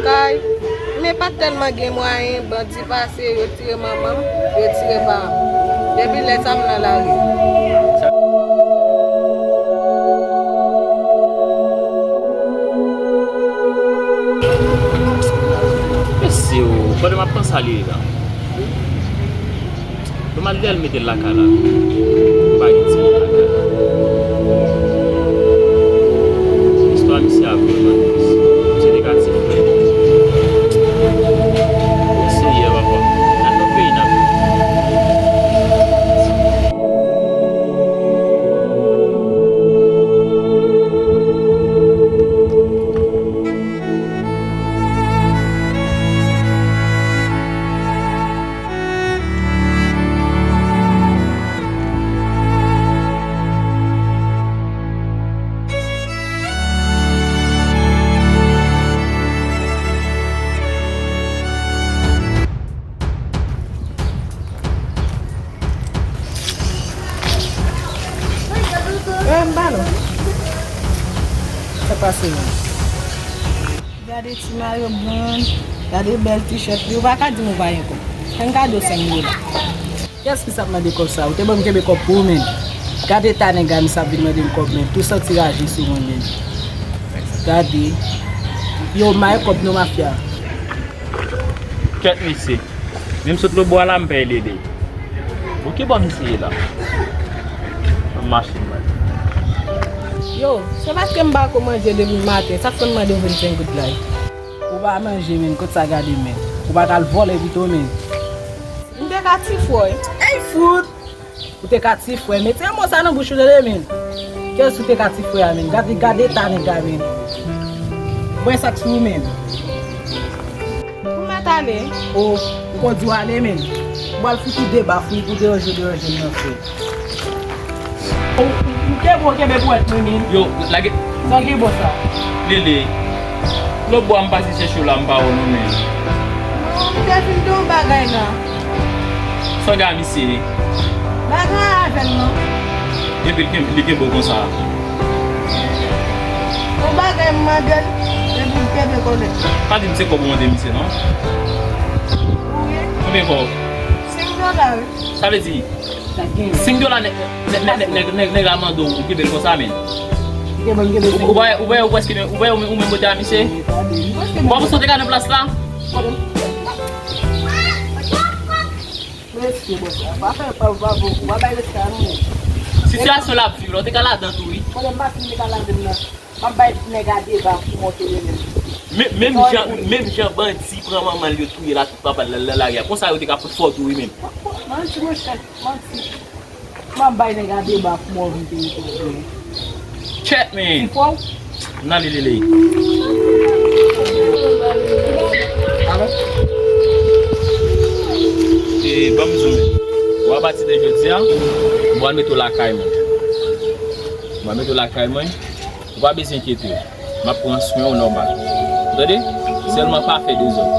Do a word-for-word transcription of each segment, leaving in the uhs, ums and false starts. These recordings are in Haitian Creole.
Ay, men pa t tèlman gen mwayen, bandi pase, yo tire manman m, yo tire pa m. Depi lè sa, m nan lari. Mesye o, pandan m ap panse ale la. Yo mal dèyè l mete l lakay la. Yo pa gen timoun lakay la. Istwa misye a vrèman tris. Misye te ka ti frè. O Senyè, papa, nan ki peyi n ap viv? Eh, m pa non. Sa pase menm? Gade ti mayo blonn, gade bèl t-shirt li, ou pa ka di m ou pa gen kòb. Fè m kado senk dola. Kiyès ki sa ap mande kòb sa? Ou te ban m kenbe kòb pou ou, menn. Gade eta nèg la, misye ap vin mande m kòb, menn. Tou santi raje sou mwen, menn. Gade. Yo, m pa gen kòb non, mafya. Kèt, mesye. Menm sot lòtbò a la, m pèdi dede. Bon, ki bò misye ye la? Nan machin mwen. Yo, se paske m pa ko manje depi maten, sa fè m mande w vennsenk goud la. Ou pa manje, menn, kot sa gade, menn? Ou pa t al vòlè pito, menn? M te ka ti fwè. Ey, fout! Ou te ka ti fwè. Mete mo sa nan bouch ou, tande, menn. Kiyès ou te ka ti fwè a, menn? Gade, gade eta nèg la, menn. Bwè sa k sou ou, menn. Ou mèt ale. O, m konn di w ale, menn. M pral fout ou de baf, wi, pou deranje w, deranje m nan, frè. O, ou, ou kenbe, ou kenbe pwèt mwen, menn. Yo, lage. Sa gen bò sa? Lele. Lòtbò a m pase chèche w la, m pa wè w non, menn. Non, m te vin di w bagay la. Sa w gen a misye? Bagay avè l non. Epi li gen, li gen bon konsa. Yon bagay m mande l, epi l kenbe kòlèt. Pa di m se kòb ou mande misye non. Wi. Konbyen kòb? Senk dola wi. Sa vle di, senk dola nèg, nèg, nèg, nèg, nèg, nèg la mande w, ou kenbe l konsa menm. Ou, ou pa, ou pa, ou prèske, ou pa, ou menm, ou menm bote a misye. Ou pa panse w te ka nan plas la? Mesye, bòs, pa fè, pa, pa, pa, pa bay respè a nou menm. Sitiyasyon l ap viv la, w te ka ladan tou, wi. Kote m pa fin te ka ladan nan. M ap bay nèg a deba pou monte li menm. Men, menm jan, menm jan bandi pran manman l yo touye l ak tout papa l nan lari a. Konsa yo te ka fout fò tou, wi, menm. Manti, monchè, manti. M ap bay nèg a deba pou mò vin peye kòb mwen. Chat, man. Ti fò w? N ale lele. Alò? E, ban m di w, men. Bon, apati de jodi a, m pral mete w lakay mwen. M pral mete w lakay mwen. Ou pa bezwen enkyete w. M ap pran swen w nòmal. Ou tande? Sèlman pa fè dezòd.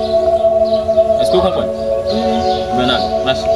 Èske w konprann? Bon, n ale. Mache.